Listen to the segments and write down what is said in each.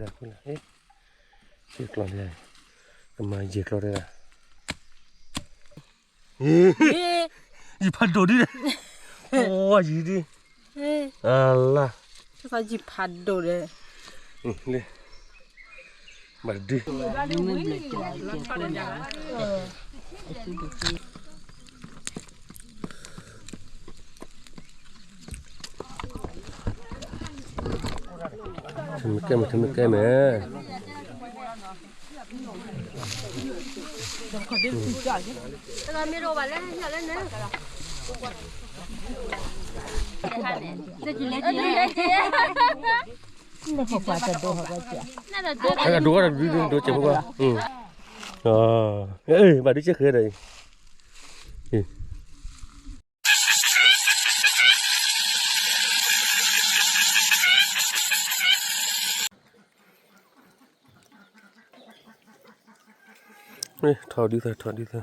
ယံာ်ကျီန့ၣ်, ကမၤယံာ်ကျီတဲဒၣ်, ယံာ်ဖးဒိၣ်ဒ်, အိယံာ်ဒ်, အလါ, ယံာ်ဖးဒိၣ်ဒီး, လၢ, ဘၣ်ဒု ထမ့ၢ်ကဲမဲာ် ထမ့ၢ်ကဲမဲာ်, အဒိၣ်ဝဲဒၣ်ဒုဒုဒိၣ်စဲးဖိခွါ, ဘၣ်ဒုစဲးဃဲဒီးအံၤ ထီၣ်ဒုးသၢ ထီၣ်ဒုးသၢ,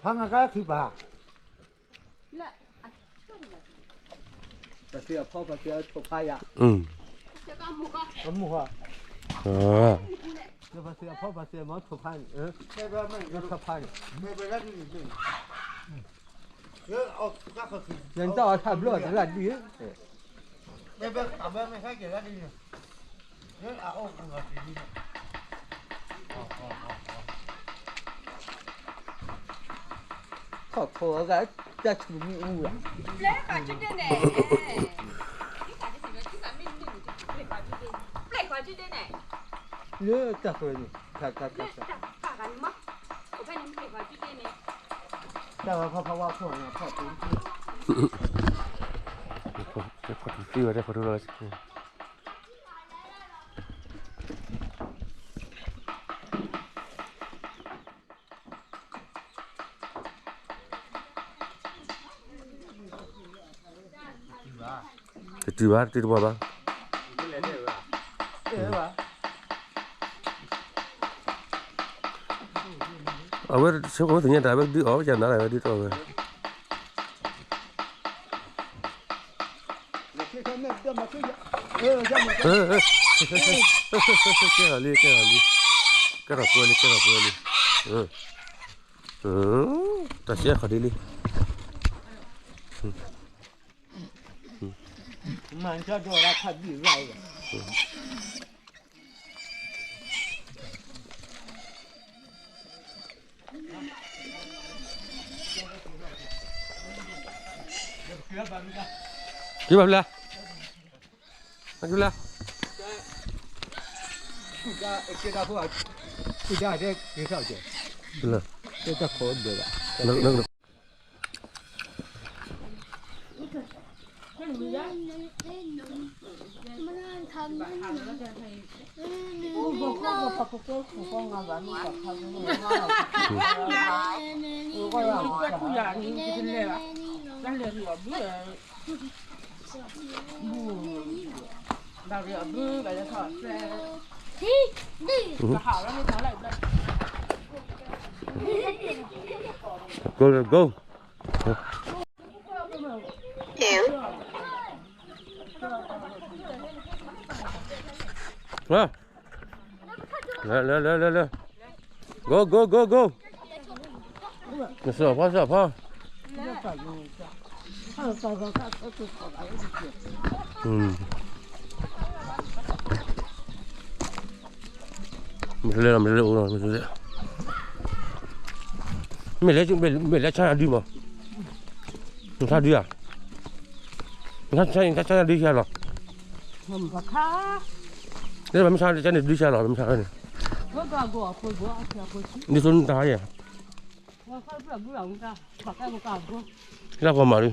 ဖါငါကါခံပၤ, ပှၤသ့ၣ်အဖီ ပှၤသ့ၣ်အထိၣ်ဖါယၤ, ပှၤသ့ၣ်အဖီ ပှၤသ့ၣ်အမၤထိၣ်ဖါန့ၣ်, ထိၣ်ဖါန့ၣ်, ယတၢ်အီၣ်ထါဘျီတလၢဒ်, ထီၣ်ထိးအဂၤ တၢ်ဆူးမ့ၣ်အူလီၤ, ပျဲၢ်ဃီၤကၠူဒ့န့ၣ်, ပျဲၢ်ဃီၤကၠူဒ့န့ၣ်, လၢတၢ်ဃၢၤန့ၣ်, လၢတၢ်ပာ်ဂၤန့ၣ်မး, အိၣ်ဖဲန့ၣ်ပျဲၢ်ဃီၤကၠူဒ့န့ၣ်, တၢ်ဖးဖးဝါဖီၣ်န့ၣ်ဖီၣ်သ့, ဖီၣ်ထူသ့ဝဲ တၢ်ဖီၣ်ထူလီၤ တတုၤဘၣ် တတုၤတဘၣ်ဘၣ်, အဝဲဆိကမိၣ်သ့ၣ်ညါတၢ် အဝဲဒုးအီၣ်ဝဲ ကနၤလၢဝဲဒုးတအီၣ်ဝဲ ကဲထီၣ်လံ ကဲထီၣ်လံ, ကဲထီၣ်ပှဲၤလံ ကဲထီၣ်ပှဲၤလံ, တၢ်စဲခီၣ်ဒ်လံ, မၤကၠီဒိၣ်ရၣ်ခါဘံၣ်ရၣ်, က့ၤဘၣ်ဖဲလဲၣ်, က့ၤဘၣ်, က့ၤဘၣ်, က့ၤဘၣ်, တၢ်ခိးဒၢးဘၣ်, Go, go. Go, go, go, go. နစၢဖီ စၢဖီ, မ့ၢ်လဲၤလီၤ မ့ၢ်လဲၤအိၣ်လီၤ မ့ၢ်လဲၤ, မ့ၢ်လဲၤ, မ့ၢ်လဲၤဆါဒုမး, နဆါဒုဧါ, နဆါဒုဆါလီၤ, မ့ၢ်ဆါန့ၣ်ဒုဆါလီၤ မ့ၢ်ဆါန့ၣ်, ဒ်သိးနတၢ်ဟါယၤ, လၢပှၤမၤဒု,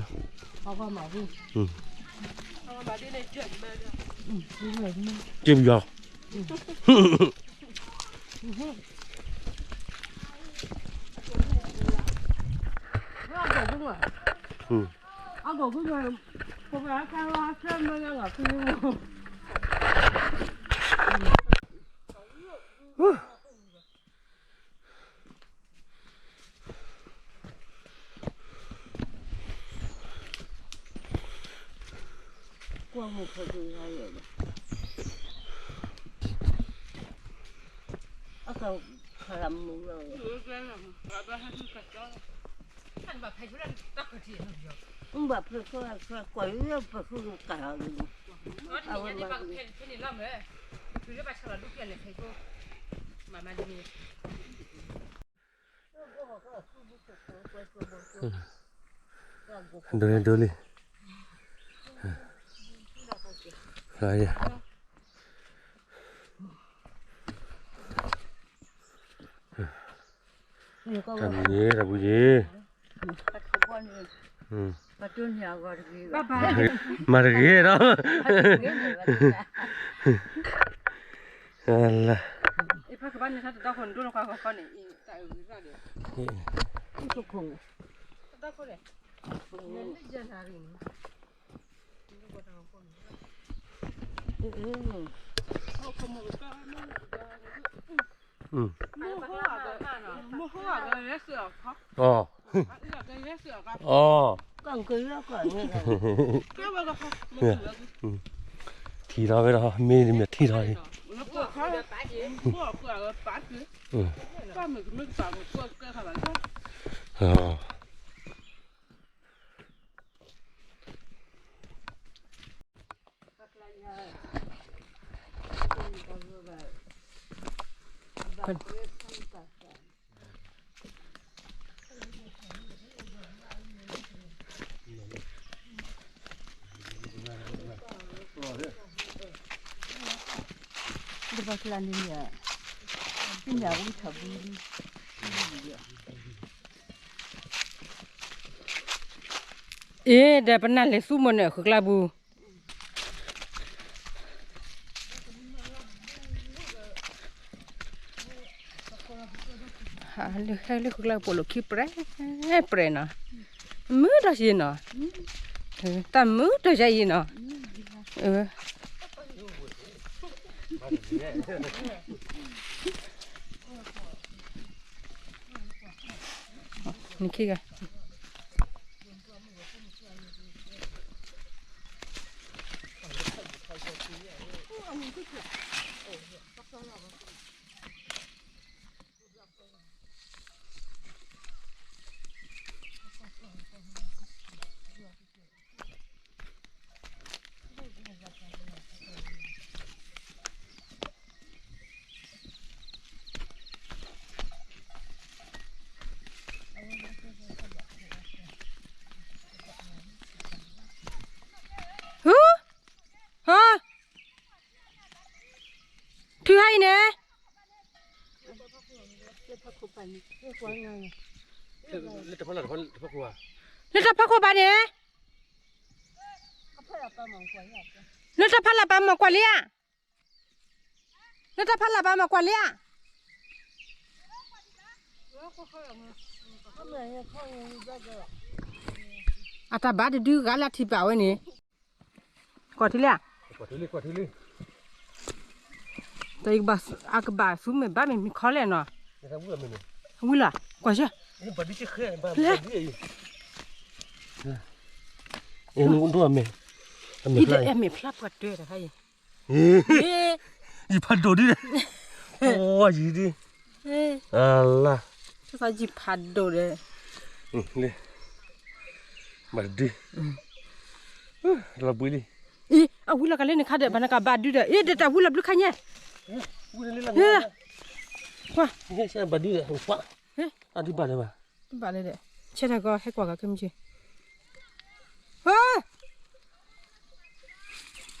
က့ပယီၤ ကွၢ်မုၢ်ဖဲကယၤယဲၢ်ဘၣ်, အကဖးမုၢ်လီၤ, ဘၣ်ဖဲကကွၢ်လၢပဃုကၤလီၤ, အဝဲမၤ ဒိးန့ၣ်ဒိးလံ, တၢ်မူၤယ့ၤ တၢ်မူၤယ့ၤ, မၤတဂ့ၤဒီး, လၢ ထံၣ်ထီၣ်ဝဲဒီး မ့ၢ်တမ့ၢ်ထံၣ်ထီၣ်လံ, တဘၣ်ကျါန့ၣ်, သ့ၣ်ညါဝံထီၣ်ဘုလံ, အ့ ဒီးပနၢ်လဲၤသူမ့ၢ်န့ၣ် ဃုကျါပူၤ ဟးလၢဟဲလၢဃုကျါပိာ်လိာ်ခံပြဲၢ် ပြဲၢ်နီၤ, မုာ်တၢ်ယံၤနီၤ, တၢ်မုာ်တၢ်ယံၤနီၤ, နခံဂၤ ဟူ, ဟါ, ထုးဟါအံၤန့ၣ်, လၢတၢ်ဖီခိၣ်ဘၣ်န့ၣ်, လၢတၢ်ဖီလာ်ပာ်မၤကွၢ်လံဧါ, လၢတၢ်ဖီလာ်ပာ်မၤကွၢ်လံဧါ, အတၢ်ဘါတဒုဂၤလၢထံၣ်ပာ်ဝဲန့ၣ်, ကွၢ်ထံလံဧါ, တၢ်အံၤကဘၣ်သူမ့ၢ်ဘၣ်မ့ၢ်မံၤခီလဲၣ်နီၤ, ဝံၤလီၤ ကွၢ်ဆၢ, လၢ အမဲာ်ဖျါပှၤတၢၢ်တခါအံၤ, ယဖးဒိၣ်ဒ်လဲၣ်, အိယံၤဒ်, အလါ, ယဖးဒိၣ်ဒီး, လၢ, ဘၣ်တဒု, လီၤဘှံးလံ, အံၤ အဝံလီၤကလၢနခါဒီး ဘၣ်နကဘၣ်ဒုဒီး အံၤ ဒီးတၢ်ဝံလီၤဘျုးခါညါ, ဘၣ်ဒုဒီး, ဘၣ်လၢဒီး, ဆဲးတၢ်ကီဟဲကွၢ်ကီခဲမုၢ်ဆ့ၣ်,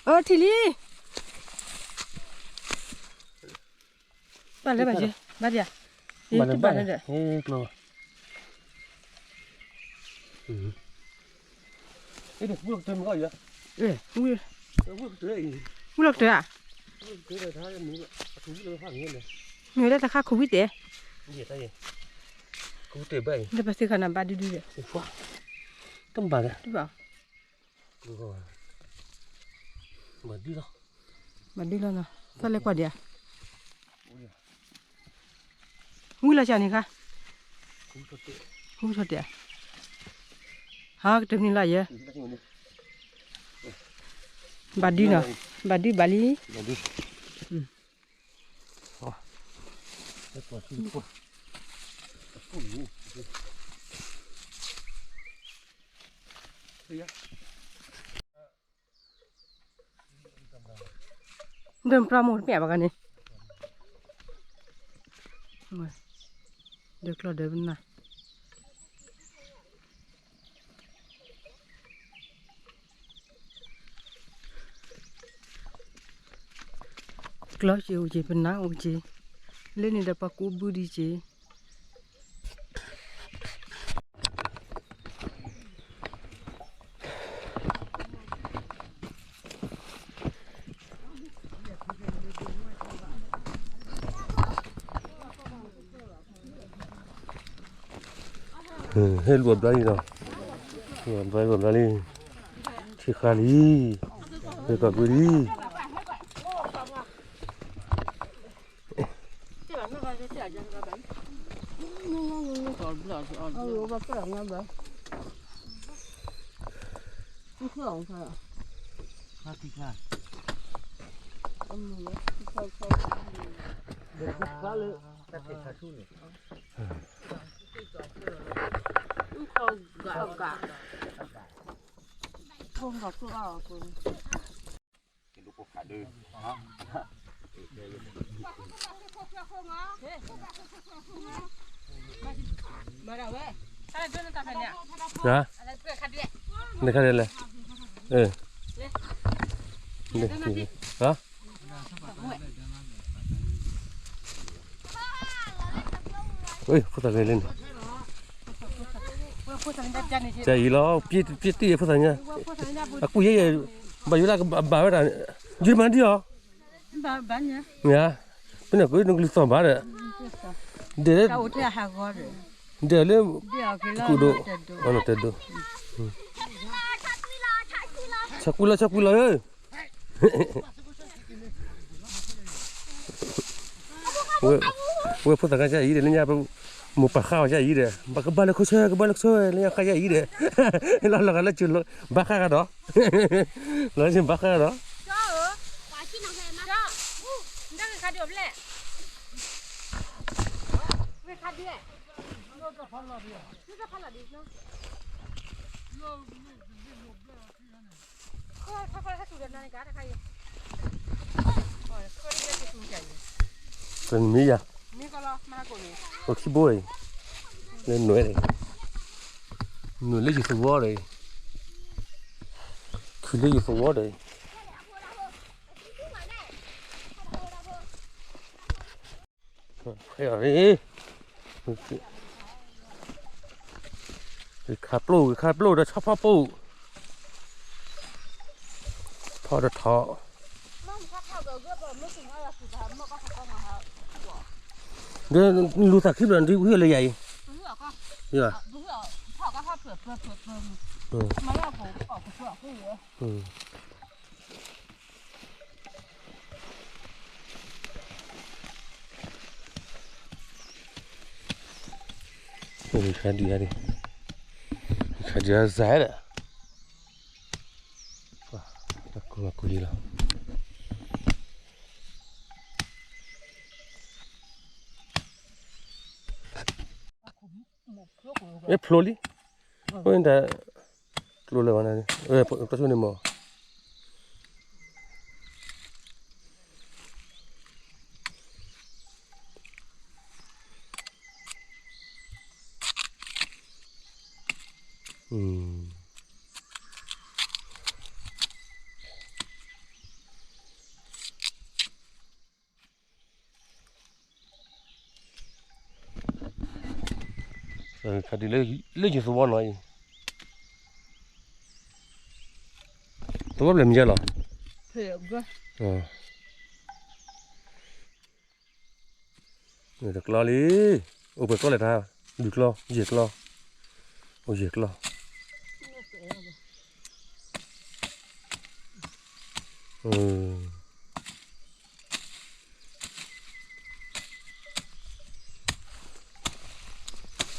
အၢ ထံၣ်လံ, ဘၣ်လၢဘၣ်ယဲ, ဘၣ်ဒံးဧါ, တဘၣ်လၢဒီး, ဝံလီၤကတၢၢ်ဧါ, မ့ၢ်ဝဲဒၣ်တခါခိၣ်ဝံတဲာ်, ဒီးပသ့ၣ်ခါနၤဘၣ်ဒုဒုဒီး, တဘၣ်, ဘၣ်ဒုလီၤ, သးလဲၤကွၢ်ဒံးဧါ, ဝံလီၤကၢ်န့ၣ်ခါ, ဟူထီၣ်တဲာ်, ဟါကတၢၢ်မနုၤလၢယဲ, ဟဲ ဘၣ်ဒုနီၤ, ဘၣ်ဒုဘၣ်လံ. ဒၢၣ်ပြၢမိၢ်တပျၢ်ဘၣ်ဂၤန့ၣ်, ဒၢၣ်ကျီၢ်ဒၢၣ်ပနၢ် ကျီၢ်က့ၤအိၣ်က့ၤ ပနၢ်အိၣ်က့ၤ, လၢန့ၣ်ဒီးပှၤကူးဘုဒံးက့ၤ. ဟဲလူၤအဘျါလံနီၤ, လူၤအဘျါလံ လူၤအဘျါလံ, ထံၣ်ဃါလံ, ဟဲကီၢ်ကွံလံ. နခါဒဲးလဲၣ်, အၢ, နခါဒဲးလဲၣ်, အၢ, ဖိသၣ်ဂ့ၤလၢန့ၣ်, ကအံၤလီၤ, ပျဲတံၢ်ဖိသၣ်ညါ, အကူၣ်ယဲယဲ, ဘၣ်ယိၤလၢကဘၣ်ဝဲဒၣ်, ယုၢ်မၤဒံၣ်အီၤ, မ့ၢ်ဧါ, ပန့ၣ်ကွံနကလုၢ်သီၣ်ဘၣ်ဒီး, ဒဲးလၢ, ဒဲးလၢကဒိၣ်, တဲဒိၣ်, ဆီကွံလီၤ ဆီကွံလီၤဧၢ, ဝဲဖိသၣ်ခါကအံၤဒီး လၢညါပမိၢ်ပၢ်ဃါအီၤကအံၤဒီး ဘၣ်ကဘၣ်လၢခိၣ်ဆၢ ကဘၣ်လၢခိၣ်ဆၢ လၢညါဃါကအံၤဒီး, လီၤလီၤဂာ်လၢကၠိလီၤ ဘၣ်ဃါဂၤဒီး, လီၤဘၣ်ဃါဂၤဒီး ကနမံၤယၤ, အိၣ်ခံဘိအံၤ, လၢနွဲၣ်န့ၣ်, နွဲၣ်လၢယသဝီဒီး, ခုၣ်လၢယသဝီဒီး, ဖဲအံၤ, ဂ့ၤခါပျိ ဂ့ၤခါပျိဒီးဆီဖီပူၤ, ထီၣ်တထီၣ်, ဒီးလူၤသးခံဘျီ နဒုးဝံၣ်လၢယၤအံၤ, ယၤ, ခါဒံး, ခါဒံးအစဲးဒီး, ကူကူလီၤ, ဖျိလံ, ဝဲဒၣ်, ကျိလၢၤဘၣ်န့ၣ်, တၢ်ဆိန့ၣ်မး ခါဒံးလၢယသဝီနီၤအံၤ, သဝီဘျဲၣ်မံၤယါလီၤ, တကျီလံ, အိၣ်ပှဲၤကျီလဲၣ်တၢ်, လွံၢ်ကျီ, ယဲၢ်ကျီ, အိၣ်ယဲၢ်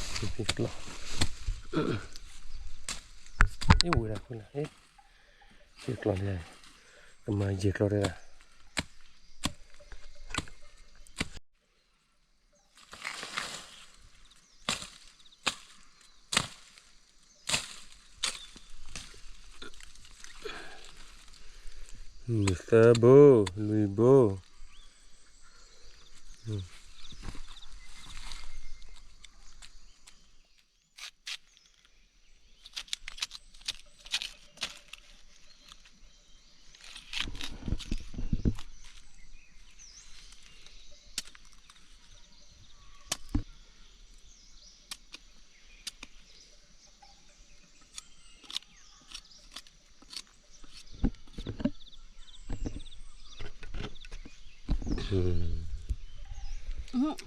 ကျီ ကျီ, အဝဲဒၣ်, ကျီန့ၣ်, ကမၤယဲၢ်ကျီတဲဒၣ် သၢဘိ, လွံၢ်ဘိ. လွံ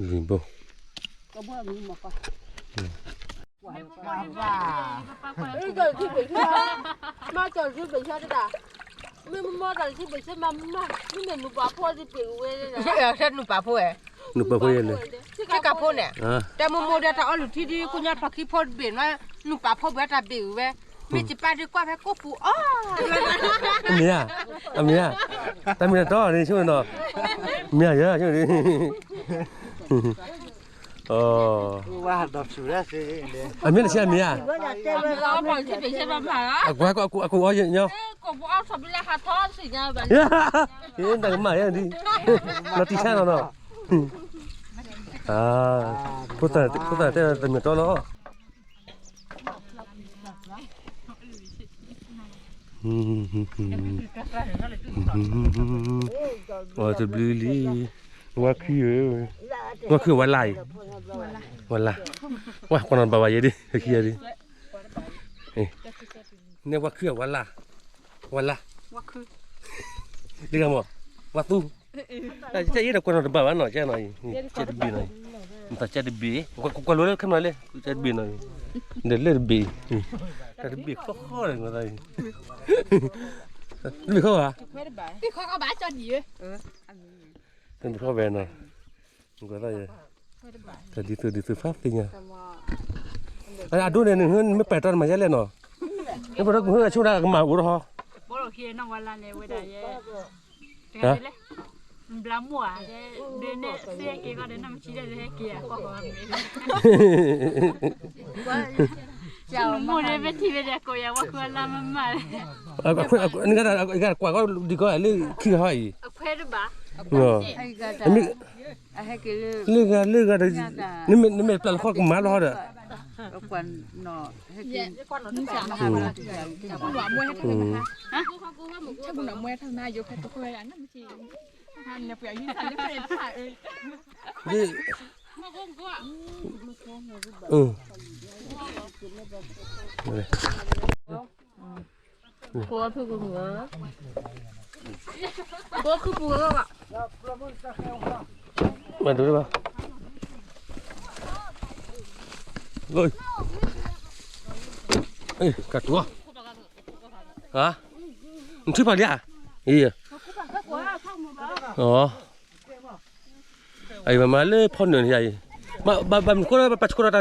ၢ်ဘိ. မ့ၢ်မီၢ်တၢ်လၢဆံဘ့ၣ်ဆၢ, မ့ၢ်မီၢ်တၢ်လၢဆံဘ့ၣ်ဆၢမးမး, မ့မ့ၢ်နူၢ်ပာ်ဖိဒ်ဘ့ၣ်ဝဲ, နူၢ်ပာ်ဖိယဲန့ၣ်, တၢ်ကဖိန့ၣ်, တၢ်မိၢ်မိၢ်ဒီးတၢ်အီလုၢ်ထံဒ် ကိညါဖျီၣ်ခံဖိတဘ့ၣ်နီၤ, နူၢ်ပာ်ဖိဘၣ်တၢ်ဘ့ၣ်ဝဲ, မ့ၢ်စံးပာ်ဒ်ကွၢ်ဖဲကိးပူၤအီၤ, အမ့ၢ်ဧါ, အမ့ၢ်ဧါ, တၢ်မ့ၢ်တၢ်တီန့ၣ် ဆိၣ်နီၤ, မ့ၢ်ဧါ, ဆိၣ်န့ၣ် အမ့ၢ်တဆံအမ့ၢ်ဧါ, အကူအီညီ, တၢ်ကမၣ်ယဲဒ်, လီၤတံၢ်ဆါနီၤနီၤ, ဖိသၣ်တဲတမ့ၢ်တီလီၤ. အီၤတဘျုးလံ, ဝါခုဧၢ, ဝါခုဝဲလၢ်အံၤ, ဝဲလၢ်, ဝဲကွၢ်နီတဘၣ်ဘၣ်ယဲဒ်, ခံဂၤဒ်, န့ၣ်ဝါခုဝဲလၢ်, ဝဲလၢ်, လၢဂၤမး, ဝါသူ, ကဲယဲဒီးကွၢ်နီတဘၣ်ဘၣ်နီၤ, ကဲနီၤ, ကဲတဘ့ၣ်နီၤ, မတၤကဲတဘ့ၣ်, ကွၢ်လိလၢခဲမးလၢ, ကဲတဘ့ၣ်နီၤ, ဒီးလၢတဘ့ၣ်, တၢ်တဘ့ၣ်ဃီဃီန့ၣ်, တဘ့ၣ်ဃီဧါ, တဘ့ၣ်ဃီဝဲနီၤ, တၢ်ဒ်သိးဒ်သိးဖးသ့ၣ်ညါ, အဒိန့ၣ် နမ့ၢ်ပာ်တီနမၤယဲလဲၣ်နီၤ, နပာ်တီကဟုအဆိဒၣ်ကမၣ်အိၣ်တဟီ, ဘျါမိၢ်ဧါ, ဒ်န့ၣ်သ့က့ၤကီးဒီး နမ့ၢ်ထံၣ်ဒီးဟဲက့ၤအကွၢ်ဃီမ့ၢ်, မိၢ်န့ၣ်မ့ၢ်ထံၣ်ဝဲဒီးကိးယၤဝဲဃုအလါမးမး, ကွၢ်ကီဒ်ကီးလၢခံဂၤဟီအံၤ, လၢဂၤလၢဂၤဒီး, နမ့ၢ်ပျၢ်လီၤဃီကမၤလီၤဒီး မၤဒိးဘၣ်, ကတူၢ်, နထုးဖးလံဧါ, အံၤ, အံၤမၤလၢဖီနုာ်န့ၣ်ယၤအံၤ, ဘၣ်မနုၤဃိလၢပှၤဆှိးဒီး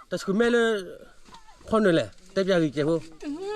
တၢ် တၢ်ဆှုမဲလၢ ဖီနုာ်လဲၣ် တဲပျးဂ့ၤကဲဖိ, အီၤ,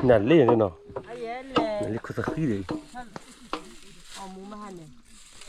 နၤလ့ၣ်နီၤ, နၤလ့ၣ်ခိၣ်သဃံဒီး,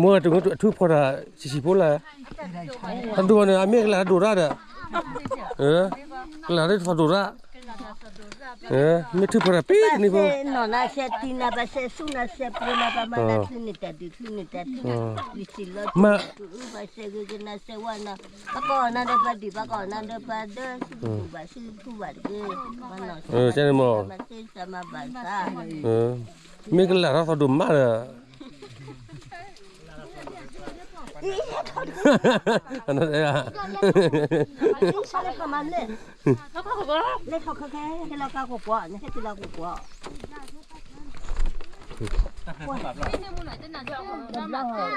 မိၢ်တဂၤအထူၣ်ဖီတၢ်ဆံးဆံးဖိလၢ အဒိၣ်န့ၣ် အမ့ၢ်ကလၤဒိၣ်တၢ်ဒီး ကလၤဒိၣ်ထီၣ်ဒိၣ်တၢ် မ့ၢ်ထူၣ်ဖီတၢ်ပ့ၤတန့ၢ်ဖိ နီၢ်နၤစဲးတံနၤ ပစဲးဆူနၤ စဲးပှဲၤနၤ ပမၤနၤချုးန့ၣ်တၢ်ဒုး ချုးန့ၣ်တၢ်ဒုး ယစံးလီၤ မၤ ပစဲးဂ့ၤကနၤစဲးဝါနၤ ပကအီၣ်နၤဒီးပဒုး ပကအီၣ်နၤဒီးပဒၢ ဆူပူၤဘၣ်ဆူပူၤဘၣ်တက့ၢ် ပနီၢ်စဲး မၤစ့စမၤဘၣ်စၢ် မ့ၢ်ကလၤထီၣ်သီဒိၣ်မးဒီး လဲၤထီၣ်ခဲခဲ ဟဲလီၤကါကွီၢ်ကွီၢ် န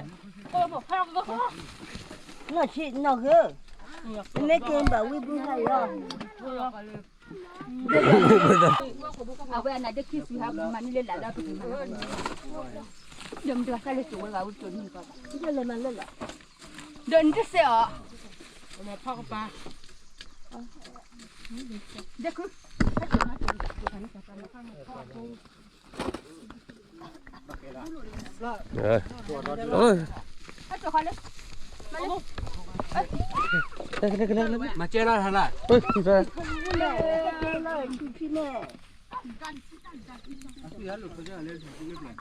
ဟဲတုၤလီၤကွီၢ်ကွီၢ် နီၢ်ဆံးနီၢ်ဂ့ၤ နမ့ၢ်က့ၤဘၣ်ဝံဘူဟါအံၤလီၤ အဝဲအနၤဒ့ခံဆူဟးမၤနုၤလၢလၢ်ဒီးပကမၤ ဒီးမတၤတၢ်လၢစိၤဝဲဂၤဝဲစိၤနံၤကီး ဒီးနတစဲး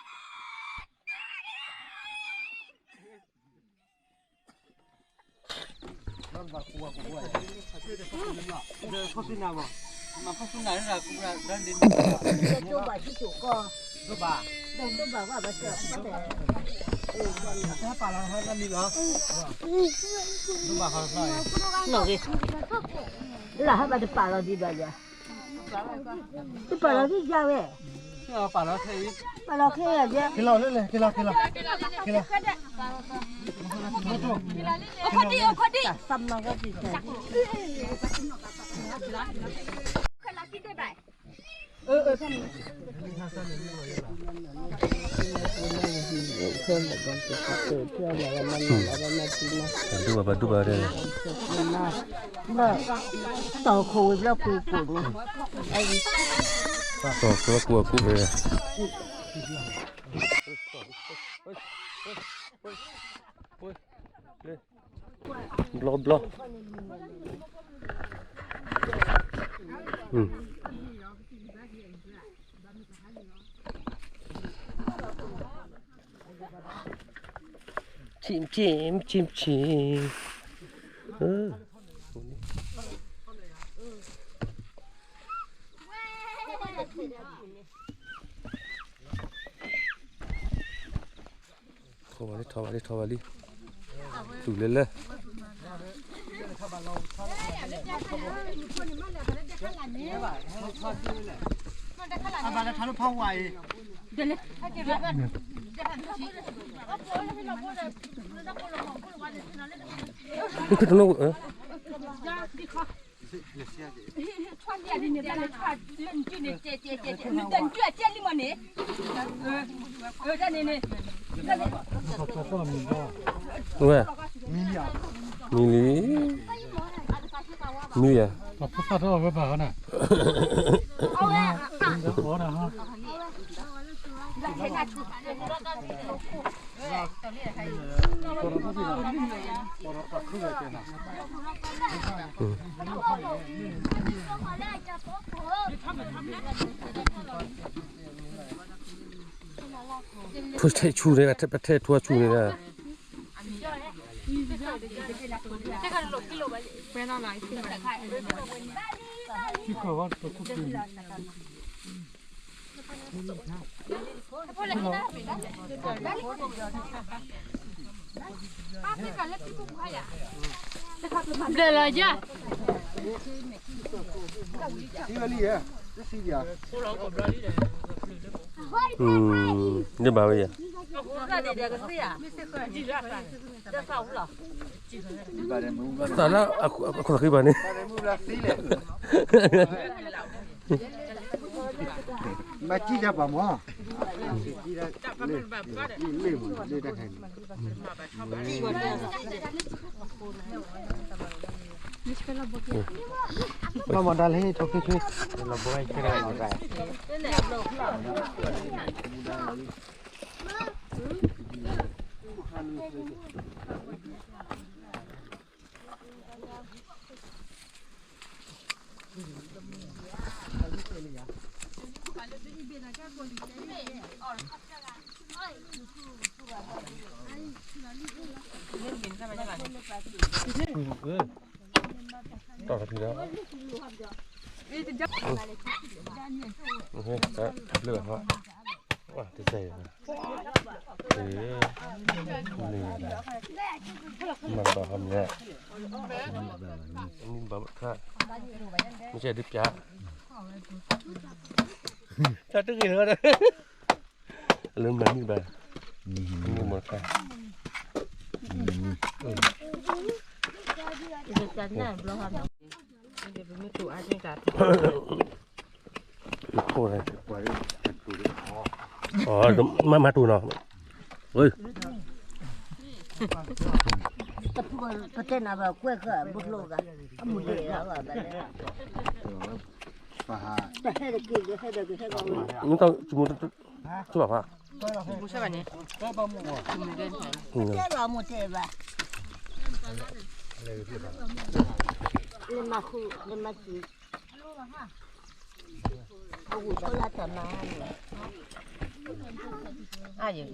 အီၤ ဒ့ခု မၤကဲဒၣ်ဟဲလၢ လၢဟဲဘၣ်တပာ်လီၤဒံးဘၣ်ယၤ တပာ်လီၤဒံးယၤဝဲ ပာ်လီၤခဲအံၤ က့ၤလီၤလၢလဲၣ် က့ၤလီၤ က့ၤလီၤ က့ၤလီၤ အခီၣ်ဒံၣ် အခီၣ်ဒံၣ် သးမၤဝဲဒံး ပဒိၣ်ဘၣ် ပဒိၣ်ဘၣ် တီၢ်ခိၣ်ဝဲဘျီၣ်ကိၣ်ကိၣ်န့ၣ် တီၢ်ခိၣ်ကိၣ်ကိၣ်ဝဲ ဘျီဘျီ Chim, chim, chim, chim. Ơ. Thီၣ်ဘၣ်လံ ထီၣ်ဘၣ်လံ ထီၣ်ဘၣ်လံ. တူၢ်လဲၤလၢ အဘၣ်လၢထါလၢဖးဝါအံၤ နတနီၣ် ဝဲ မံလံ မံယၤ ဖိသၣ်တအီၣ်ဝဲဘၣ်ဟီန့ၣ် ဖိထဲဆူန့ၣ် ပထဲထူဆူန့ၣ် ဘျဲၣ်လီၤယၤ န့ၣ်ဘၣ်ဝဲယၤ သးလၢအခိၣ်သးဃံဘၣ်န့ၣ် မၤကံၣ်တၢ်ပှၤမီၤ လ့ၣ်မီၤ လ့ၣ်တၢ်ခဲန့ၣ် ဘၣ်မၤဒါလၢဟ့ၣ်ထိၣ်ခံထွံ လီၤဘိခဲလီၤတၢ် တီၢ်တထံၣ်ဒီး လၢဟီ ဝါ တစဲး မၤဘၣ်ဟီမ့ၢ် မ့ၢ်ဘၣ်ခါ မ့ၢ်ကဲဒုးပျၢ် တၢ်တဂ့ၤလီၤ လၢမၤမ့ၢ်ဘၣ် မ့ၢ်မၤခါ မ့ၢ်တူၢ်အါက့ၤတၢ် မၤမၤတူၢ်နီၤ တဖုပတဲနၤဘၣ်ကွဲဃာ်ဘိၣ်လိာ်ဂၤ အမုၢ်ဒဲးဂၤဘၣ်လဲၣ် မ့ၢ်တၢ်မူတဘၣ်ဖး မူဆဲဘၣ်န့ၣ် တဲလီၤမူတဲဘၣ် လၢမၤဃု လၢမၤစံ အဝူၣ်ဖိလၢတၢ်မၤ အါယံၤ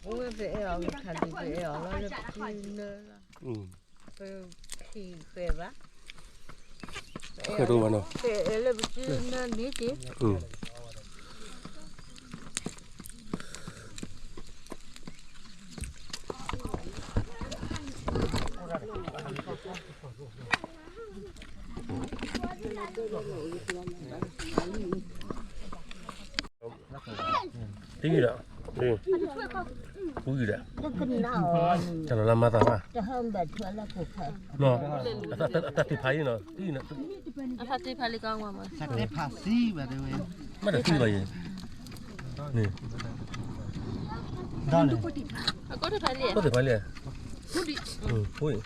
ဝဲပအဲၣ်အီၤ ပခးဒံးပအဲၣ်အီၤလီၤလၢပစုနၢ ပခးဒံးပအဲၣ်အီၤလီၤလၢပစုနၢန့ၣ်က့ၤ တံၤဒီး တံၤ ပူၤဒီး တၢ်လီၤလၢမၤသးဘၣ် အသးတ့ၢ်ဖးအံၤနီၤ တံၤနီၤ အသးတ့ၢ်ဖးလံကီးဝဲမး သးတ့ၢ်ဖးသံဘၣ်တဲဝဲ မ့ၢ်တသံဘၣ်ယဲ န့ၣ် အကီတ့ၢ်ဖးလံ ကီတ့ၢ်ဖးလံ ဖိအံၤ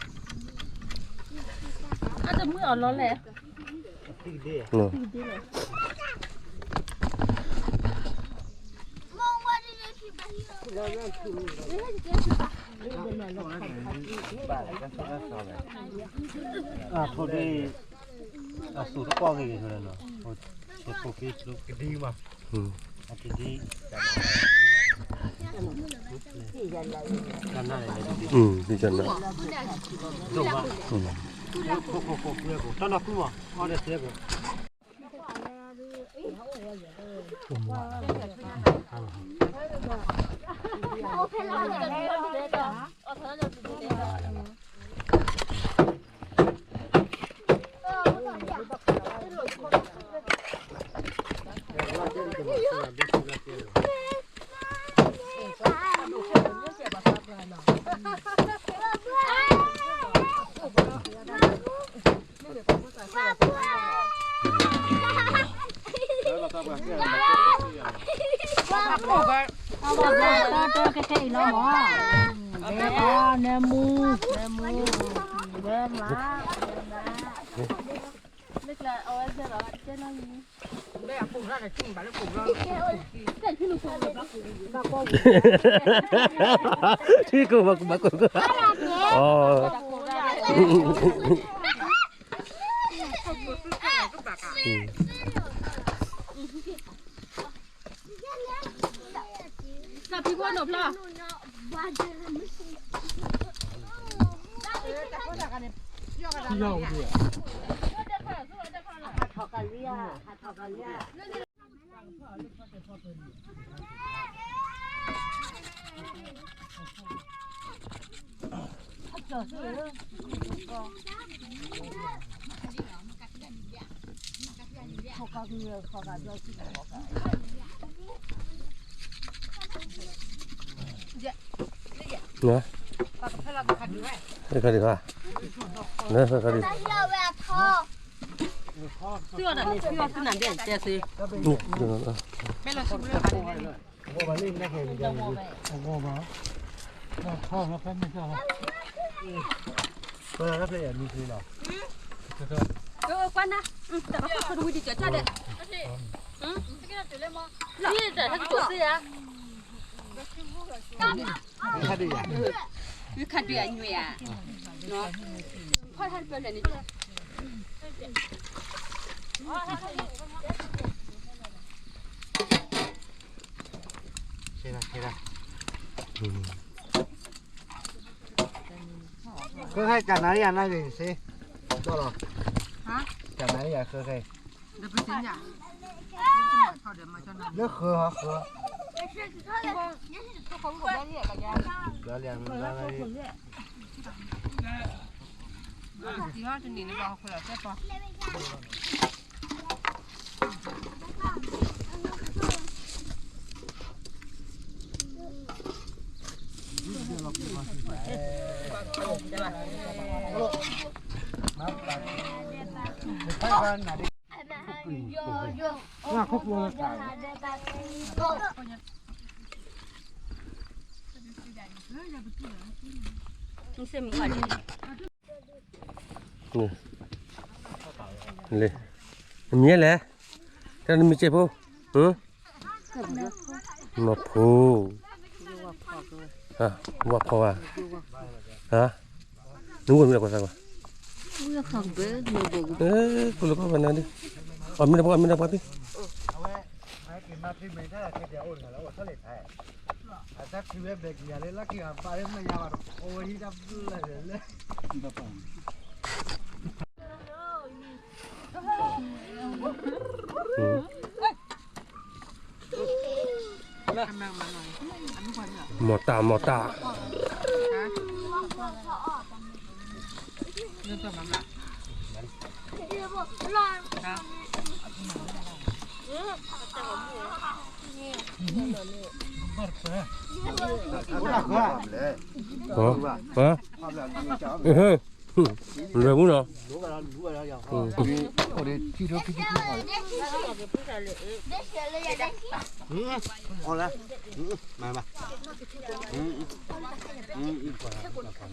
အတမုာ်အီၤလီၤလဲၣ် န အဖိဒ် အစူးတပီၢ်ဂ့ၤဂ့ၤလီၤနီၤ, ကဒံမး, အကဒံ, ကနၣ်, ဒိၣ်မး, ခိၣ်ခိၣ်ခိၣ်ကွံအပူၤ တၢ်နီၢ်ကွံမး အီၣ်ဒီးသဲပူၤ အဝဲတၢ်တၢ်ခဲခဲအံၤလီၤမး, နဲမူ, နဲမူ, ဝဲမး, ဝဲမး, ထံကိၣ်ဘၣ်ကူဘၣ်ကူ, အိ, န, တခါတခါ, န, တခါတခါ, ခဲခဲ ကနၤယၤနၤဂ့ၤစ့, ဒီးလီၤ, ကနၤယၤခဲခဲ, လၢဃၢၤဟီဃၢၤ, လၢလၢ, လၢ, နမံၤလဲၣ်, တၢ်နမံၤစဲးဖိ, မၤဖိ, ဝၤဖီဝါ, နဝဲၢ်မံၤလၢပှၤသးကွၢ်, ကိးလၢကီၢ်ပှၤနၤဒ်, အမ့ၢ်တပှၢ် အမ့ၢ်တပှၢ်ဖံး မီၤတၢ် မီၤတၢ်, ဟါ, လွယ်ဘူးနော်, အီၣ်လၢ, မၤဘၣ်, အီၣ်လၢ, အီၣ်လၢ, အီၣ်လၢ, အီၣ်လ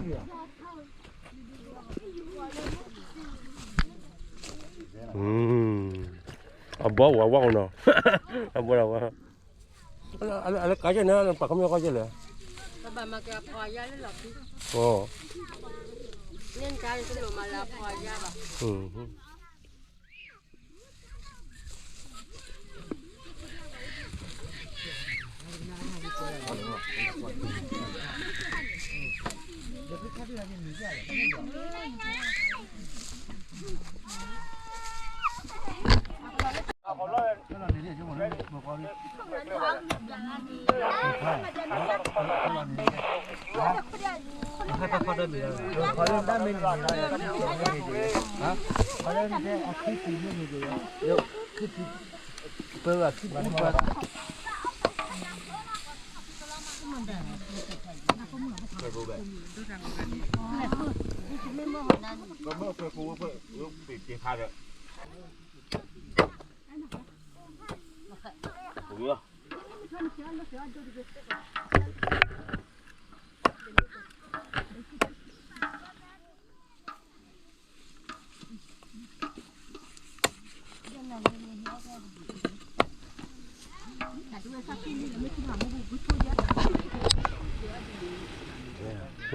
ၢ, အဘီဝါဝါနီၤ, အဘီဝါ, အလၢကါယဲၢ်န့ၣ် ပှၤကမျၢၢ်ကီၢ်ယဲၢ်လဲၣ်, ပဘၣ်မၤက့ၤအဖီယါလၢလီၤဖံ, န့ၣ်တၢ်တလိၣ်မၤလၢအဖီယါဘၣ်.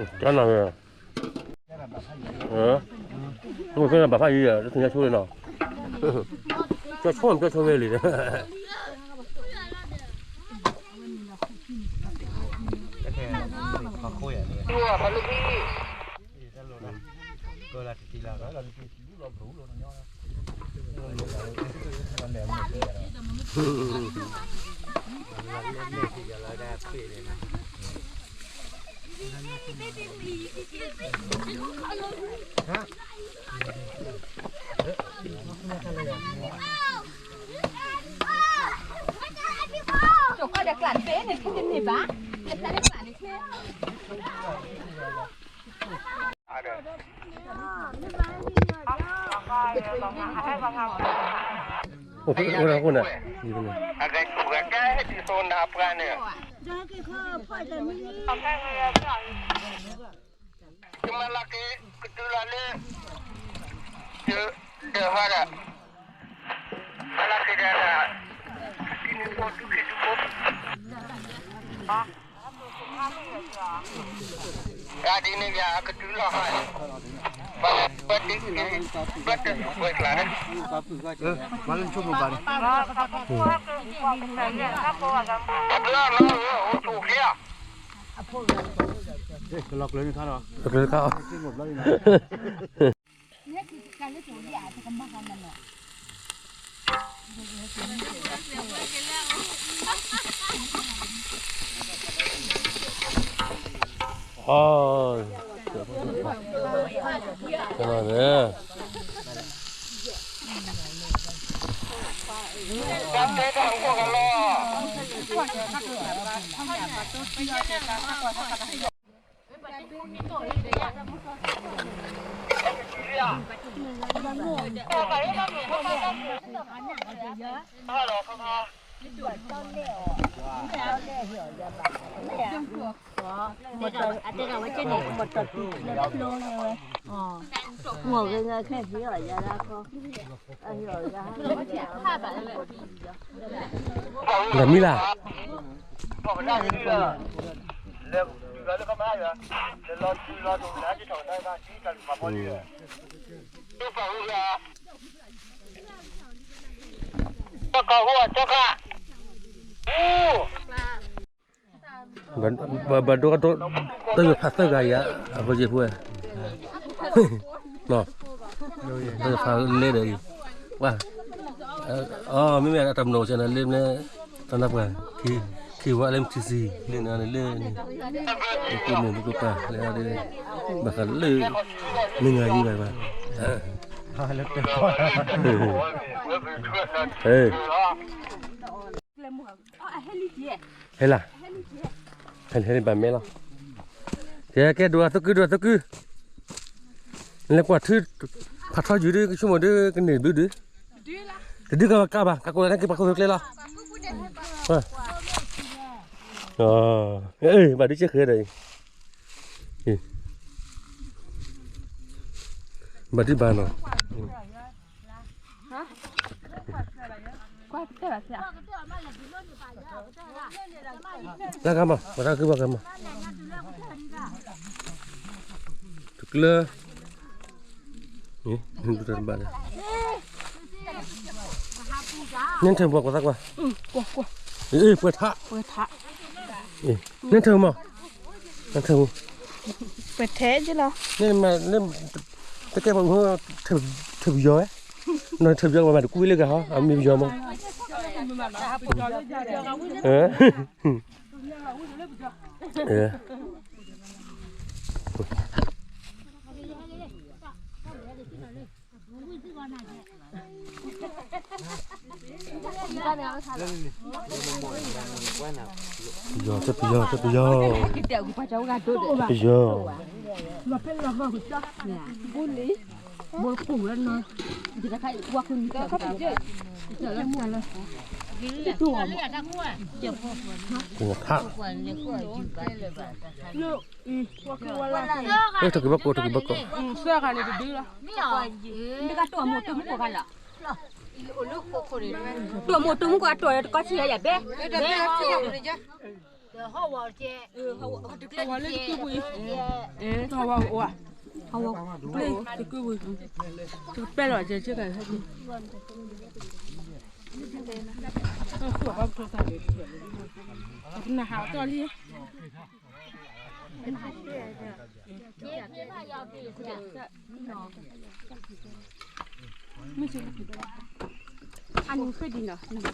ကနၣ်ဝဲ, ဘၣ်ဖးယံၤ, လၢသူၣ်ညါဆိလၢနီၤ, ကၠီဆိမ့ၢ်ကၠီဆိဝဲလံ, အိၣ်ဖဲအိၣ်ဒၣ်အဃိန့ၣ်, အဂၤဆူၣ်ဂၤကဲဟဲဒ်သိးနၤပှၤန့ၣ်, ကမၤလီၤက့ၤကတုၤလီၤလၢ, ဒၢးဟီဒီး, မၤလီၤက့ၤဒီး, တံၤနုၤဖိဒုးခံဒုးဖိ တၢ်ဒ်န့ၣ်ယၤကတုၤလီၤဟါ, ဘၣ်တၢ်, ဘၣ်တၢ်ဝဲကျါန့ၣ်, ဘၣ်လၢဆိကမိၣ်ဘၣ်န့ၣ်, ကလီၤကျၢၤန့ၣ်ခါလီၤ, ကလီၤကျၢၤခါအီၤ အီ, န့ၣ်, ဒီးမံၤလၢ်, ဘၣ်ဒိကဒိ, တၢ်ယိၤဖးသၢဂၤယၤ, အဖိယ့ၢ်ဖိဝဲ, တၢ်ယိၤဖးလဲဒီးအံၤ, အီ, မ့မ့ၢ်အတၢ်မနီၤစဲနၤလၢမနုၤ, တၢ်နၢ်ပှၤ, ခံဝဲလၢမထံဆံ, လၢနၤလၢန့ၣ်, လၢကိးမုၢ်လၢကိးပၤလၢ, ဘၣ်ဃးလၢ, မ့ၢ်နၤယံၤဘၣ်ဘၣ်, ဟဲလၢ, ဟဲလၢဘၣ်မဲလီၤ, ကဲကဲ ဒိၣ်အသကု ဒိၣ်အသကု, နလဲၤကွၢ်ထု, ဖးထီယုာ်ဒု ကဆိကမိၣ်ဒု ကန့ၢ်ဘျုးဒု, တဒုကဘၣ်ကါဘၣ် ကးကိးလၢက့ၤပှၤခိၣ်ကျဲလီၤ, ဘၣ်ဒုကဲဃဲဒီးအံၤ, ဘၣ်ဒုဘၣ်နီၤ. ကွၢ်တဲဘၣ်သ့ၣ်, တၢ်ကမၤ ပှၤတၢ်ကဘၣ်ကမၤ, တကျၢၤ, နတဘၣ်လၢ, နထၢၣ်ပှၤကွၢ်သးကွၢ်, ပှဲၤထး, နထၢၣ်မး, နထၢၣ်မး, ပှဲၤထဲလီၤ, တကဲပှၤ ထၢၣ်ပယီၤဝဲ, နထၢၣ်ပယီၤမး မၤတကူဝဲလၢဂၤဟီ အမံၤပယီၤမး, ပယီၤ တပယီၤ တပယီၤ, ပယီၤ, ထၢၣ်က့ၤဘၣ်ကိး ထၢၣ်က့ၤဘၣ်ကိး, တိၢ်မိၢ်တိၢ်မုၣ်ကိးဂၤလီၤ, တိၢ်မိၢ်တိၢ်မုၣ်ကိးဂၤ တိၢ်ဒီးတကီၢ်ဆံးယၤဘဲ, ဟဝၤလၢတကုပူၤအံၤ, ဟဝၤအိၣ်, ဟဝၤပျ့တကုပူၤ, တကပဲလီၤ ကဲကဲ, နဟးတီၢ်လံ အနုၤဃ့ဒံးနီၤ, ဃ့ဒံး ဃ့ဒံး, ဃ့ဒံး, ဖဲနီၤဖဲနီၤ,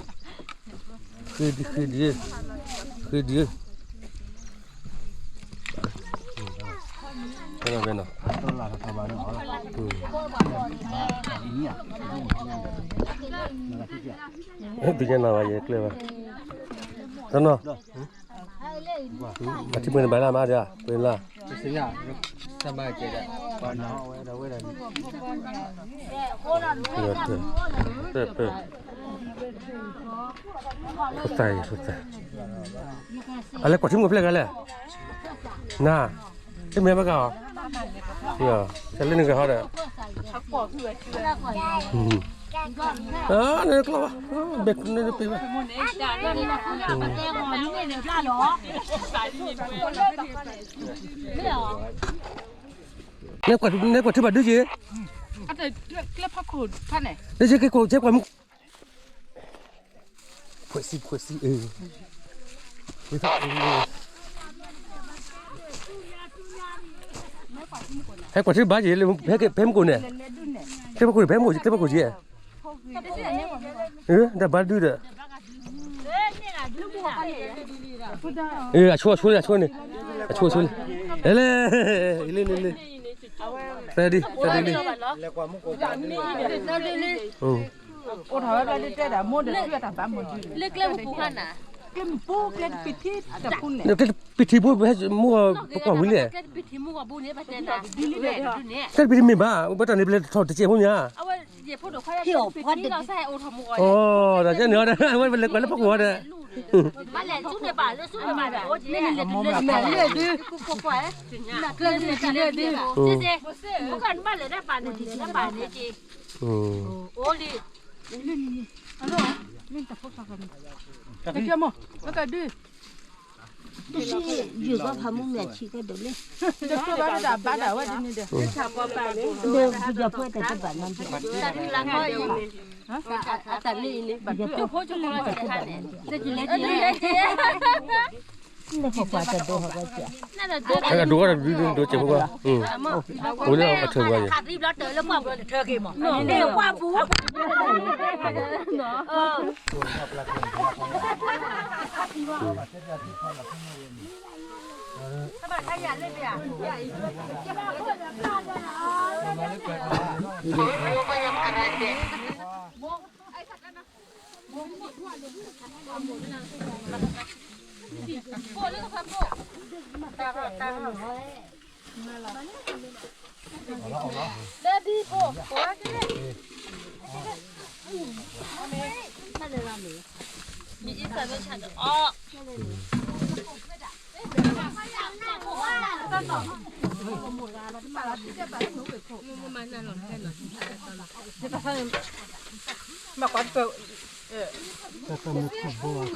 ဒုးကဲနီၤဘၣ်ယဲကျဲဘၣ်, တနီၤ အထံပှဲၤန့ၣ်ဘၣ်လၢမၤဒီး ပှဲၤလၢ, တၢ်အံၤ တၢ်အံၤ, အလဲၤကွၢ်ထံမိၢ်ဖျဲၣ်ဂၤလဲၣ်, နၤ, တမ့ၢ်ဘၣ်ဂၤအီၤ, တၢ်လၢနဂၤဟီဒီး နကျီၢ်ဘၣ်, ဘဲနပ့ၤဘၣ်, နကွၢ်ထံဘၣ်ဒုးက့ၤ, နက့ၤကိးကဲကွၢ်မူ, ဖှဲးစံဖှဲးစံ, ဟဲကွၢ်ထံဘၣ်က့ၤလၢ ဖဲမူကိၣ်န့ၣ်, ကျဲဖးခိၣ်န့ၣ် ဖဲမူကိၣ်က့ၤ, ကျဲဖးခိၣ်က့ၤ, တၢ်ဘၣ်ဒုးဒီး, အဆိအဆိလံ အဆိန့ၣ်, အဆိအဆိလံ, လဲၤလဲၤ, လဲၤလဲၤ, သၢဒံ သၢဒံလံ, အိၣ်ထီၣ်ဝဲဘျီဒုးတဲဒၣ်မိၢ်ဒီး လၢကျဲမုၢ်ပူၤခါနၤ, ကျဲမုၢ်ပူၤ ကျဲတပံၤထံတဖုန့ၣ်, ပံၤထံဖိ မိၢ်ပကွၢ်ဝံၤလဲၣ်, ကျဲတပံၤထံမ့ၢ်ဘၣ် ဝဲတၢ်န့ၣ်ပလဲၤထီၣ်တစဲးဖိမ့ၢ်ဧါ, အတၢ်န့ၣ်အီၤဒီး အဝဲပလဲၤကွၢ်လၢဖီခိၣ်အီၤဒီး ဘၣ်လဲၤဆူန့ၣ်ဘၣ်လၢဆူန့ၣ်ဘၣ်ဒီး အိၣ်ကဲ ဘၣ်လဲၤဒုးန့ၣ်ဘၣ်လၢတၢ်ပာ်န့ၣ် တၢ်ပာ်န့ၣ်က့ၤ အိၣ်လံ တၢ်မ့ၢ် လၢကဒုး တဆံယုာ်ကီဖးမူမဲာ်ဆံးကဲဒိးလၢ တဘၣ်ဒၣ်ဝဲဒ်န့ၣ်ဒီး ဒီးပယီၤဖိတၢ်တဘၣ်နီၤ တၢ်တလါခီအံၤ တၢ်ဖိကီၢ်တခါန့ၣ် တလဲၤတလဲၤ လၢကကွၢ်တဒိဟီၣ်ကစၢ် တဒိဟီၣ်ဒိစဲးဖိဘၣ် အိၣ်လၢအထၢၣ်ဘၣ်ယဲ ခးသံဘျီတၢ်လၢပှၢ်ပူၤလၢထၢၣ်က့ၤမး န့ၣ်ပှၢ်ပူၤ မ့ၢ်ကွၢ်တပၢၢ်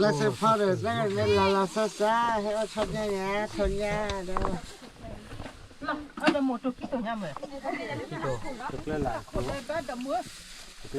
လၢစ့ဖီဒီး တၢ်လၢလၢ်လၢ်ဆါဆါ ဟဲအီၣ်ဆီညါယၤ ဆီညါဒီး တကျဲလၢ် တကျဲယိ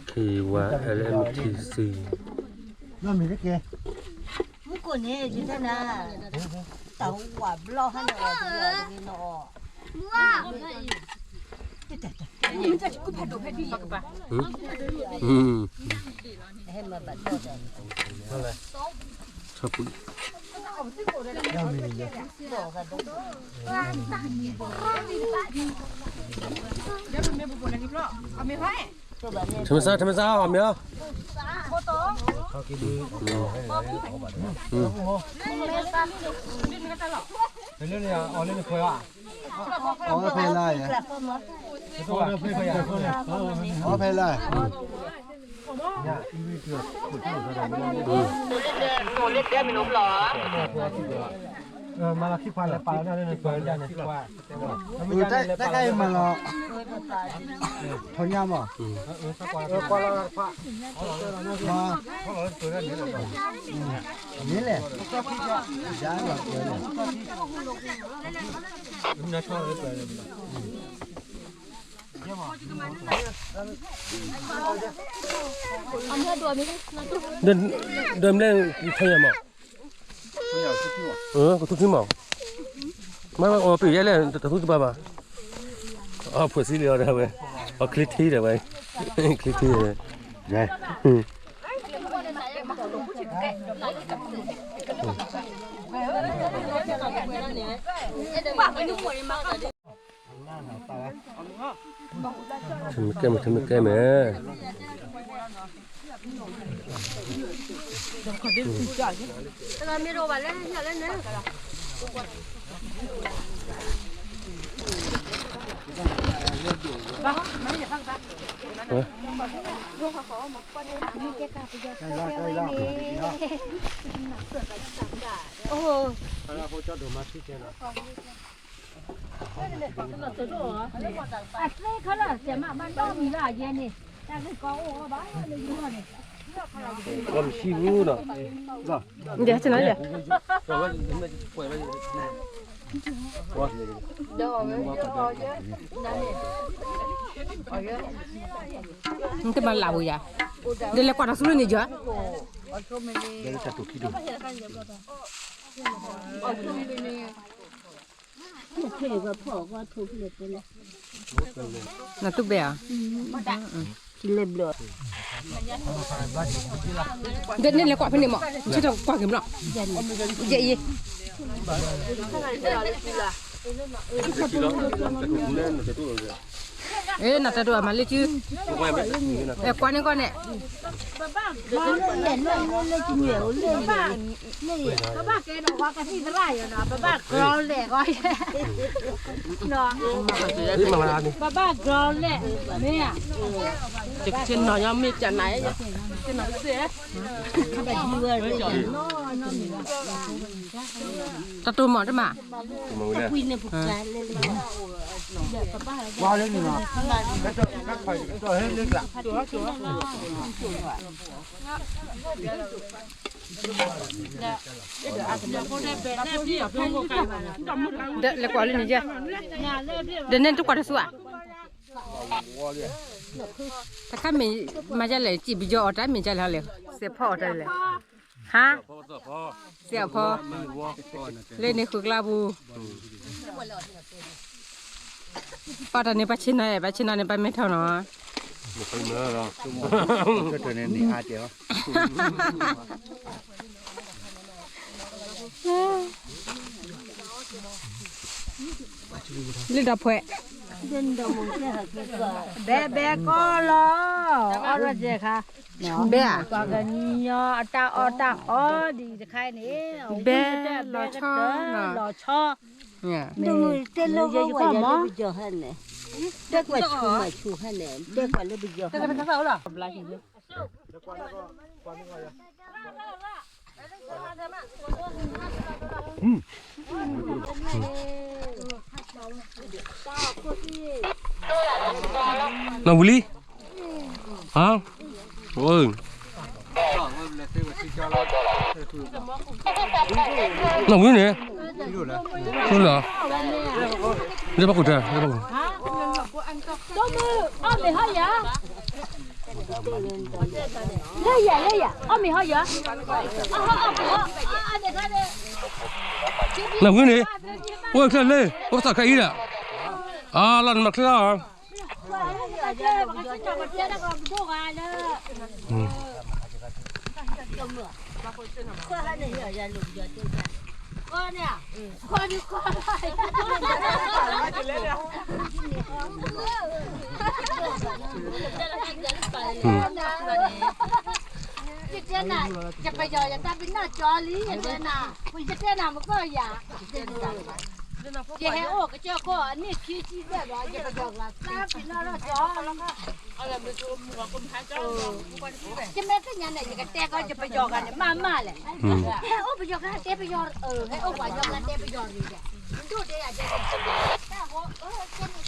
K Y L M T C မုၢ်ကိၣ်န့ၣ် ယတနၤ တၢ်ဝၤဘျီဟါန့ၣ်အီၤ တဂ့ၤနီၤအီၤ ဟဲမၤဘၣ်ဒီး ဆီပှံ ထမင်းစား ထမင်းစား အီၣ်မ့ၤအီၣ် အီၣ်ဖဲလၢ်ယၤ အီၣ်ဖဲလၢ် မၤလီၤခံခွါလၢပာ်လီၤန့ၣ် တၢ်ခါအံၤမၤလီၤ ထီညါမး ကွၢ်လီၤတခွါ န့ၣ်လဲၣ် ယၤလီၤကွဲလီၤ ဒိးမလဲၣ် ထီညါမး ကသူခံမး မ့ၢ်အီၣ်ပ့ၤယဲလဲၣ် တသူတပၤဘၣ် အီၣ်ဖှိၣ်ဆံလံအီၤဒၣ်ဝဲ အီၣ်ချ့ထံဒၣ်ဝဲ ချ့ထံ ထမ့ၢ်ကဲမ့ၢ် ထမ့ၢ်ကဲမ့ၢ် အသ့ခီလၢ ဆဲးမးဘၣ်နီတမံၤလၢအယဲန့ၣ် တၢ်ဂ့ၢ်ကီအိၣ်အီၣ်ဘၣ်လၢယဂီၢ်န့ၣ် ကီမဆံးဘူးနီၤ ယဲဆနယဲ နတမၤလၢ်ဘူးယၤ ဒ်လဲၤကွၢ်တၢ်ဆူလၢန့ၣ်ယၤ နတူၢ်ဘဲဧါ ဒ်န့ၣ်လဲၤကွၢ်ဖဲန့ၣ်မး ဆၢထၢၣ်ကွၢ်က့ၤဘျီ ယဲအံၤ အဲ နတၢ်ဒိၣ်အမၤလၢစု အဲ ကွၢ်န့ၣ်ကွၢ်န့ၣ် ပဘၣ်ကဲဒီးဝါကသံၣ်သရၣ်ယၤနီၤ ပဘၣ်ကရီလဲၣ်ဂီၢ် ပဘၣ်ကရီလဲၣ် မ့ၢ်ဧါ ဆ့ၣ်နီၤညီမ့ၢ်ကနၤ, တတိၢ်မီၢ်တမး, လဲၤကွၢ်လၢန့ၣ်ယဲ, ဒီးန့ၣ်တကွၢ်တဆူဧါ, တခါမ့ၢ်မၤဒ်လဲၣ် စံးပယီၤအီၤတၢ်မ့ၢ်ဒ်လဲၣ်ဟီလဲၣ်, စဲးဖီအီၤတၢ်လဲၣ်, ဟါ, စဲးအဖီ, လၢန့ၣ်ဃုာ်ကျါပူၤ ပှၤတၢ်န့ၣ် ပှၤဆ့ၣ်နီၤ, ပှၤဆ့ၣ်နီၤန့ၣ် ပှၤမဲထီၣ်နီၤ, လၢဒီးဖှဲး, ဘဲဘဲကီလီၤ, အီၣ်ဒီးကဲခါ, ဘဲဧါ, ပှၤကညီအတၢ်အီၣ်တၢ်အီဒ်တခါန့ၣ်, ဘဲလီၤဆီ, လီၤဆီ, တဲလၢပယီၤဟဲန့ၣ်, တဲကွၢ်ဆူၣ်မးဆူၣ်ဟဲန့ၣ်, တဲကွၢ်လၢပယီၤဟဲန့ၣ် နီၢ်ဝံၤလံ, ဟါ, နီၢ်ဝံၤန့ၣ်, လၢ, လၢဘၣ်ကူၣ်တၢ်, လၢဘၣ်ကူၣ် လၢယၤ, လၢယၤ, အီၣ်မ့ၤဟီယၤ, နီၢ်ဝံၤန့ၣ်, အိၣ်ချၢလၢ, အိၣ်သးခါအံၤဒၣ်, အလီၤနမၤချ့လီၤ, ယတဲနၤ, ယပယီၤယတၢ်ပနီၣ်ကၠီလံ, ယတဲနၤ, ယတဲနၤမကီၢ်ယၤ, ယဟဲအိၣ်ကစၢၢ်ခိၣ်အနံၣ်ခံဆံဘျဲၣ်ဒီး ယပယီၤကျါတၢ်ပနီၣ်ထီၣ်ကၠီ ယမ့ၢ်သ့ၣ်ညါန့ၣ် ယကတဲကီးယပယီၤဂၤန့ၣ် မ့ၢ်မ့ၢ်လဲၣ်. ဟဲအိၣ်ပယီၤဂၤတဲပယီၤ, ဟဲအိၣ်ပှၤကညီဂၤတဲပယီၤတဂ့ၤ, ဒိၣ်တဲယၤတဲ, တၢ်ဟိ, ကဲန့ၣ်ကီကဲ, ပှၤညီမ့ၢ်ဧါ, တဲ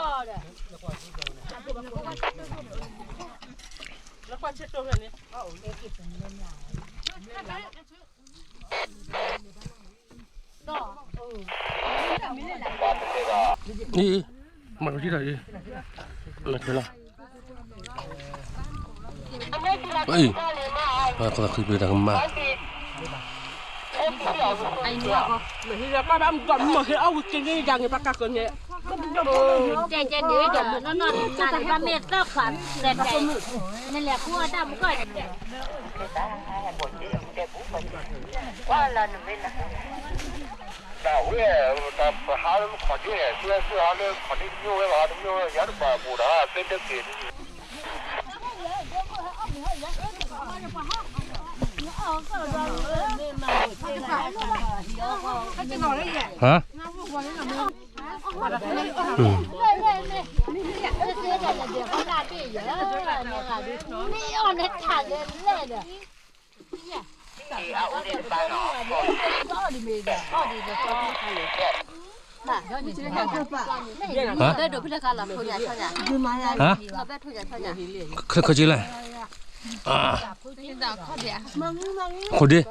ပှၤညီအါဝဲပယီၤဂၤတၢ်ပနီၣ်ကၠီဒီး, လၢကွၢ်ဆ့တိၢ်ဖဲန့ၣ် အံၤ, မၤကစံတၢ်အံၤ, မၤထွဲလီၤ, အံၤ, ပှၤဃုပ့ၤတၢ်ကမၣ်, တဲကဲန့ၣ်, နလဲၤခူအတၢ်မူကီၢ်န့ၣ် တၢ်ဝဲ, တၢ်ပဟးလၢခီၣ်ဒ့, သုဟးလၢခီၣ်ဒ့တမံၤဝဲဘၣ်, တမံၤဝဲ ယၤတဘၣ်ဘူးဒီး သ့တက့ၢ် ဟါ, ဟါ, ဟါ, ခ, ခ, ခီက့လဲၣ်, ခီဒ့,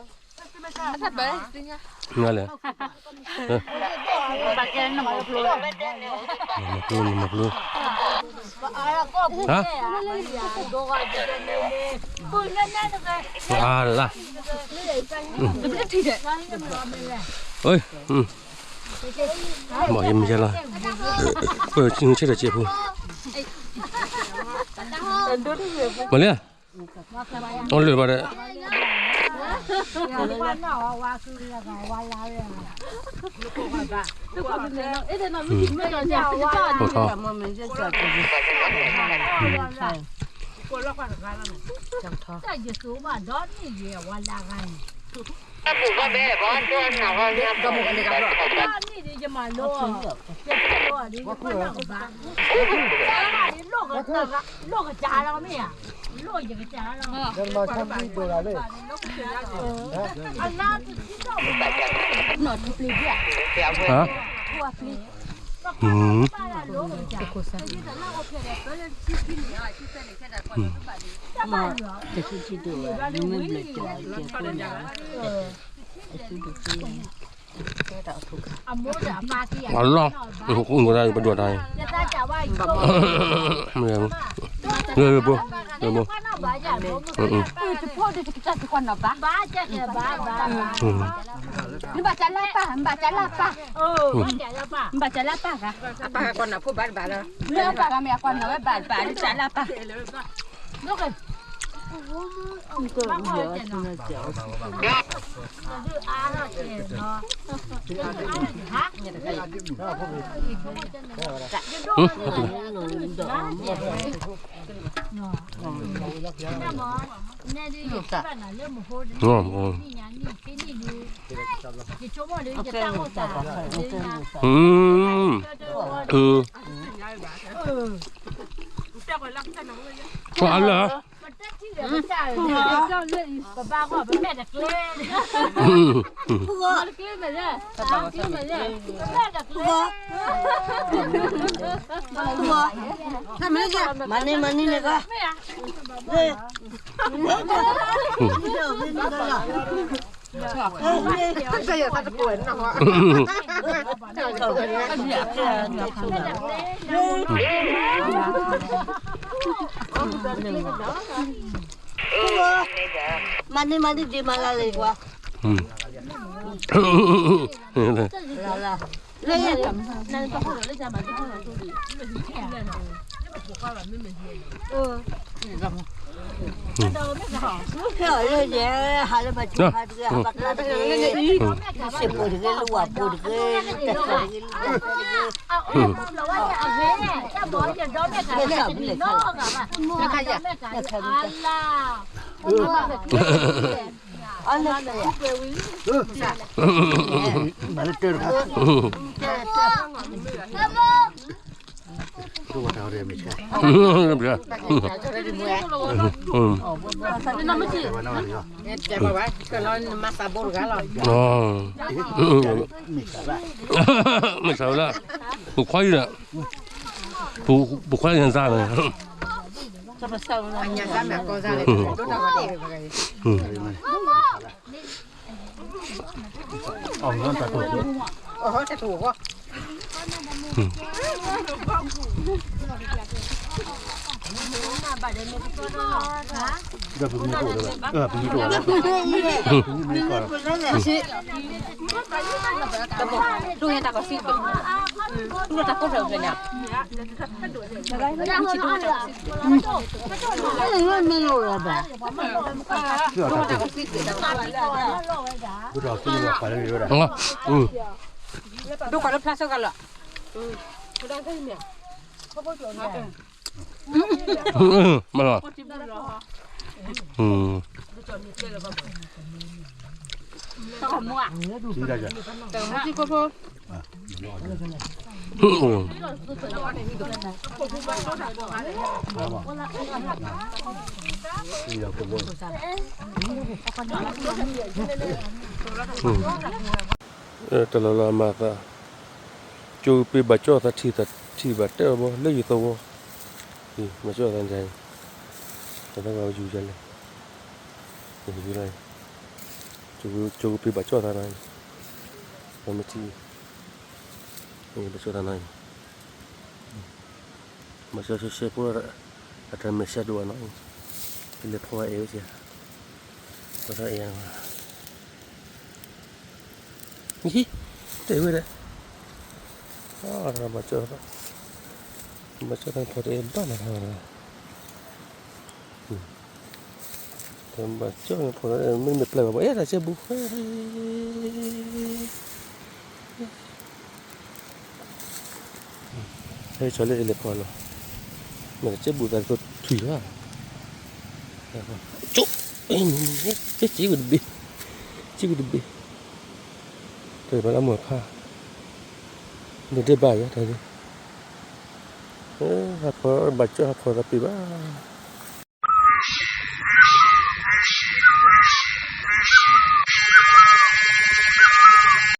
နလဲၣ်, နမၤပျိ, နမၤပျိ, ဟါ, အါလၢ, မ့ၢ်ယမ့ၢ်ယလီၤ, ပဆ့ၣ်ဒီးစဲးဖိ, မၤလၢ, အီၣ်လၢာ်ဘၣ်ဒီး, ထီၣ်ထီၣ်, ဟါ အလီၢ် ပဒိၣ်တၢ် လၢဘိ လၢဘိ နဘၣ်ကလၢပၢ် နဘၣ်ကလၢပၢ် နဘၣ်ကလၢပၢ်ဂၤ အပၢ်ဂၤကွၢ်နီၢ်ဖိဘၣ်တဘၣ်လၢ လၢပၢ်ဂၤမ့ၢ်အကွၢ်နီၢ်ဝဲဘၣ်တဘၣ် နဘၣ်ကလၢပၢ် အလၢ ပဘၣ်ဃီပမဲာ်တကျဲ တကျဲမဲာ်လဲၣ် တကျဲမဲာ်လဲၣ် မၤန့ၢ်မၤန့ၢ်န့ၣ်က မၤန့ၢ်မၤန့ၢ်ဒံးမၤလၢ်လံကွၢ် လၢ ဖဲအီၤလၢယဲ ဟးလၢပှၤကၠိဖါတဂ့ၤ ဟးဘၣ်ကျါတဂ့ၤ စံးပူၤတဂ့ၤ လၢဝၤပူၤတဂ့ၤ လၢတၢ်တဂ့ၤ လၢတၢ်ဘုလၢ်ခါလၢ အလၢ မၤလၢတၢ်တခါ မ့ၢ်ဆါဝဲလၢ ပခွါအံၤဒီး ပခွါညၣ်စၢ်န့ၣ် ဒိၣ်ကွၢ်လၢဖျါဆၢကလီၤ မ့ၢ်လီၤ တလီၤလီၤအမၤသး ကၠိပ့ဘၣ်ကၠီၣ်သးထံၣ်သးထံၣ်ဘၣ်တဲအီၤဘီ လၢယသဝီ ဘၣ်ကၠီၣ်သးန့ၣ် တၢ်သးကယူၤယၤလဲၣ် ယူၤလီၤ ကၠိကပ့ဘၣ်ကၠီၣ်သးနီၤ ပမ့ၢ်ထံၣ် ဘၣ်ကၠီၣ်သးနီၤ ဘၣ်ကၠီၣ်ဆှဲဆှဲဖိ အတၢ်မဲာ်ဆှးဒိၣ်ဘၣ်နီၤ ကလဲၤဖီအဲၣ်ဝဲစ့ၢ် ပသးအဲၣ် နဟံး တဲဝဲဒၣ် ဘၣ်ကၠီၣ်သး ဘၣ်ကၠီၣ်သးဖီတအဲၣ်ဘၣ်နီၤ ဘၣ်ကၠီၣ်ဖီတအဲၣ်မ့ၢ်မ့ၢ်ပျဲၢ်ဘၣ် အဲၣ်တၢ်စဲဘူး ဟဲကဆီလၢလဲၤဖီလီၤ မ့ၢ်တၢ်စဲဘူးသးကသိးထွံၣ်ဘၣ် ကၠိ ကၠိဝဲတဘ့ၣ် ထံကတဘ့ၣ်, တဘၣ်လၢမိၢ်ဖး, ဒိးဒ့ဘၣ်ယၤတၢ်ဒ်, ဟးဖီဘၣ်ကၠီဟးဖီသးပ့ၤဘၣ်.